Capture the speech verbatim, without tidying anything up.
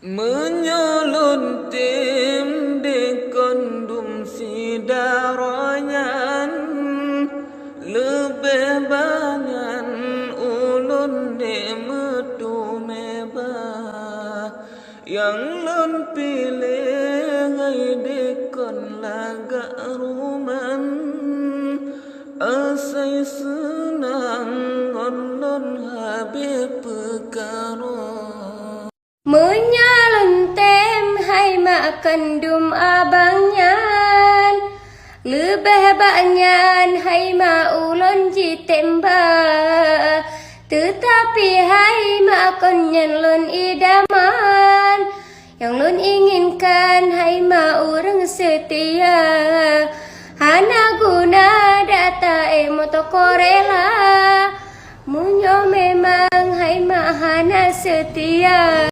Meunyoe lôn tem dikon dum sidara nyan, leubeh banyan ulôn dek meuteumé bah. Nyang lôn piléh hai dikon lagak ruman, asai seunang ngon lôn habéh peukara. Meunyoe lôn tem hai mak kandum abang nyan, leubeh bak nyan hai mak ulôn jitem bah. Teutapi hai mak kon nyan lôn idaman, nyang lôn inginkan hai mak ureuëng seutia. Hana guna data ék meutokorela, meunyoe memang hai mak hana seutia.